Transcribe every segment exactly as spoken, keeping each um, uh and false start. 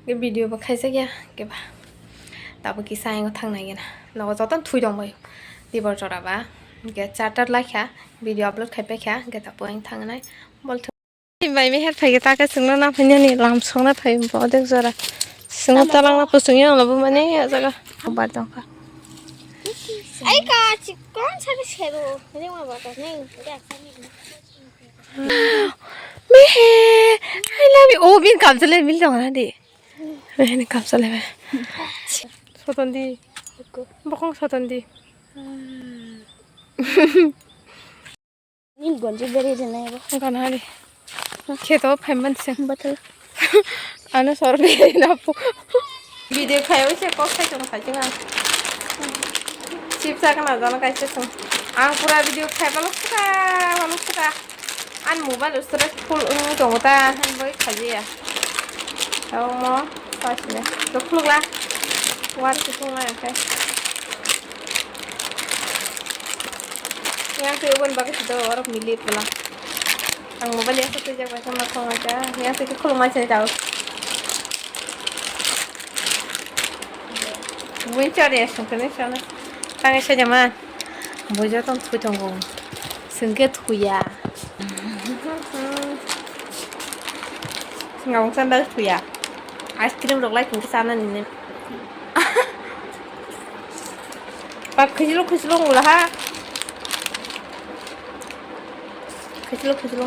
Video bo khaijak ya, khe ba. Tabuk kisa ayang thang nai gana. Nogo joto thwi tong bai. Dibor jora ba. Khe charter lai kha, video upload khai pai kha, khe tabuk ayang thang nai. Bol thung. Bai meher phai khe ta khe chwngno na phai nani lam song na phai bo dek jora. Chwngno talang na pusung yang lo bo mani a jaga. Bar tong kha. Ai ka chikon sa ke sero. Ni ma ba ta ni. Mehe, I love you. Oh, bin kamsa le mil dong na di. Mehe ni kamsa le me. Soton di. Bokong soton di. Ni gonji beri de na bo. Gana di. Kheto phai man se. Bathal. Ano sor beri na po. Video khai o se kok sai tong khai tong. Chips sa kana jana kai se tong. Ang pura video khai balok suka, balok suka. An mobile ustra full ung tongo ta, han boi khajiya. Tao mo, pasne. To khulukla. War ki khulukla kai. Yang ke uban bagus do, orok milit bela. Ang mobile yang satu jaga sama kong aja. Yang satu khulukma sai tao. Winter ya sungkene sana. Tangai saja man. Bojo tong thui tongo. Sungke thuya. Ngawang sandal thuya. Ice cream rok lai sungke sana nini. Pak khijilo khijilo ngula ha. Khijilo khijilo.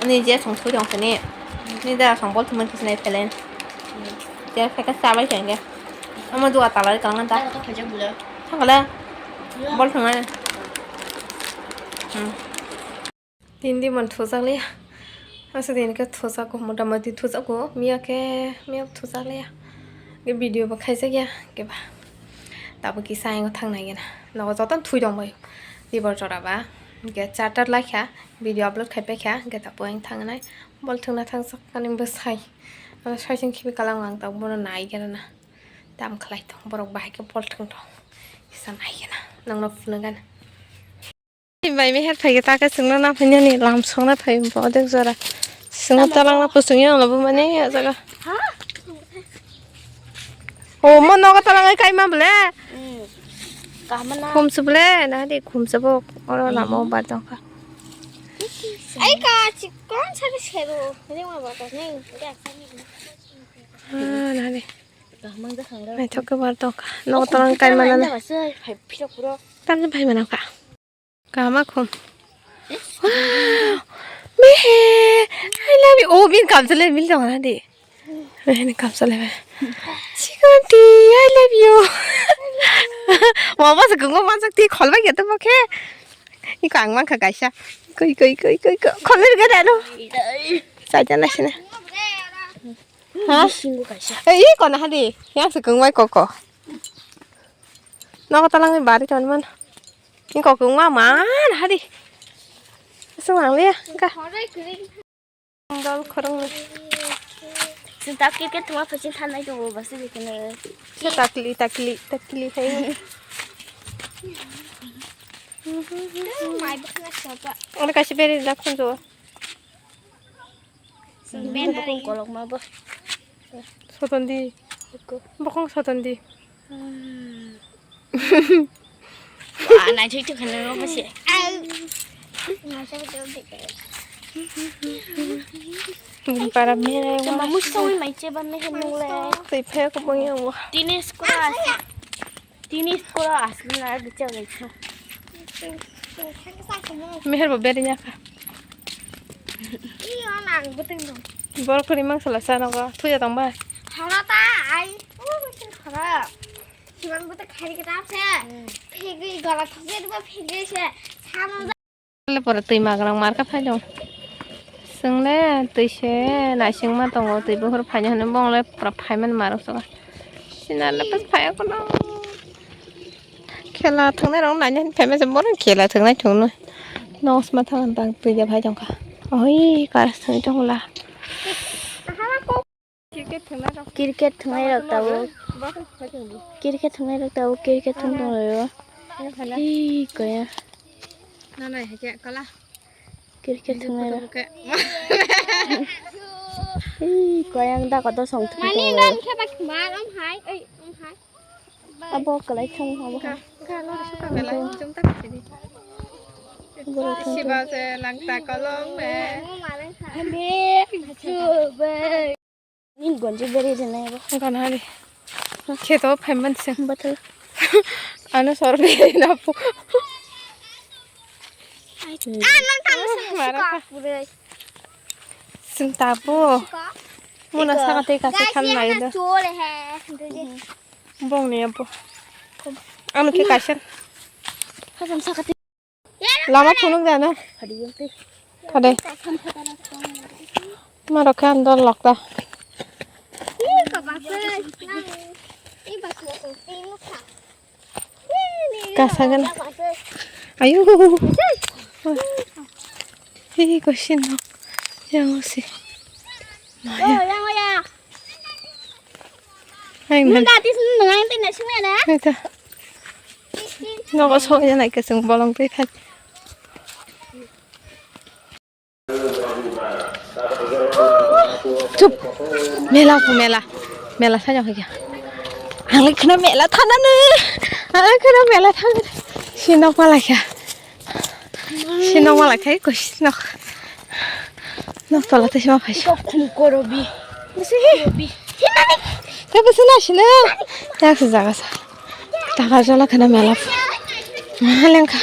Ni je song sui dong sini. Ni da song bol thuman kisini pelen. Je peka sabai sengke. Ama dua talai kalangan ta. Thangkala. Bol thungan. Hmm. Tindi man thujakliya. Asa din khe thujago, motamoti thujago. Miya khe, miya thujakliya. Khe video bo khaijakya, khe ba. Tabuk kisa ayang thang nai gana. Nogo joto thwi tong bai. Dibor jora ba. Khe charter lai kha. Video upload khai pai kha. Khe tabuk ayang thang nai. Bol thwngna thangjak ani bwsai. Ano sai sing khibi kalang ang tabuk bono nai gana na. Tam khlai tong. Borok bahai khe bol thwng tong. Kisa nai gana. Nongno phunuk gana. Bai meher phai khe ta khe chwngno na phai nani lam song na phai bo dek jora. Chwngno talang na pusung yang lo bo mani a jaga. O mo nogo talang ai kai ma ble. Kaham na. Khum su ble na de khum sa bo oro lama o bar tong kha. Ai ka chikon sa ke sero. Ni ma ba ta ni. Ah, na de. Kaham ang jakhang ra. Naithok khe bar tong kha. Nogo talang kai ma na. Tam phai pura. Tam phai ma na kha. Kaham khum. Mehe, I love you. Oh, bin kamsa le mil dong na di. Mehe ni kamsa le be. Chikanti, I love you. Mama se gungo mansak ti khol bai ya to bokhe. Iko ang man kha kaisa. Koi, koi, koi, koi, koi. Khol le ga da no. Sa jana sina. Ha? Bisingo kaisa. Eh, iko na hadi. Yang se kung bai koko. Nogo talang bari ton man. Iko kung ma man hadi. Sung ang le ka. Dol khorong ni. Sinta kike tuma pachin thanai do basi dikene. Sa takli, takli, takli hai. Mai bakna sapa. Ora kasi beri da khunjo. Bokong kolokma bo. Soton di. Bokong soton di. Ah, nai thoi thoi khana bo se. Para mere. Mamu song mai che ba me henung le. Tei phe ko bong yang wa. Tini skora. Tini skoro asli na bichang gaisa. Meher bo beri nya kha. Iyo nang buteng dong. Bor kuri mang sala sa nogo thuya tong ba. Hara ta ai. O buteng hara. Siman buteng khari kita se. Phegri gola thokri ba phegri se. Samo Le pore twi magrang marka phai dong. Chwng le twi se naising ma tongo, twi buphuru phaini hwnwi bong le pura phai mani marok soka. Sinar le pas phai kono. Khela thwngnai rok naina hwnwi phai mani se bono khela thwngnai thwngnwi. Nos ma thang tang twi de phai tongkha. Oi kar thwngnai tongla. Cricket thwngnai rok tabuk. Cricket thwngnai rok tabuk, cricket thwng tong lai o. Hi kaya. Nanai hai khe kala. Cricket thwngnai rok. Ih, koyang da koto song thung Mani thung. Dam khe bak mar om hai, oi, om hai. Abo kalai thang abo. Ka, ka lo suka bela, jom tak sini. Abo thang thang. Siba se langta kolong be. Mo mare kha. Be, be. Nin gonji beri jene abo. Gana hari. Kheto phaiman se. Bathal. Ano sor beri na pu. Ah, nang tang se. Mara suka ka. Pure. Sing tabu. Muna saka tei kaisa khan nai do. Bong ni abo. Ano khe kaisa. Lama phunuk jana. Khade. Maro khan dol lokta. Kasagan. Ayo. Hei, kosin no. Yang si. Maya. Hai, man. Nunda tis nungai tin na sumya na. Ita. Nogo sok ya nai kasung bolong tei thai. Chup. Mela ko mela. Mela sa jang kya. Ang le khna mela thana ne. Ang le khna mela thana. Sinok mala kya. Sinok mala kya ko sinok. Nok tola te sima phai. Ko khum korobi. Bisi. Te bisi na sina. Ya se jaga sa. Taka jola khna mela. Malengka.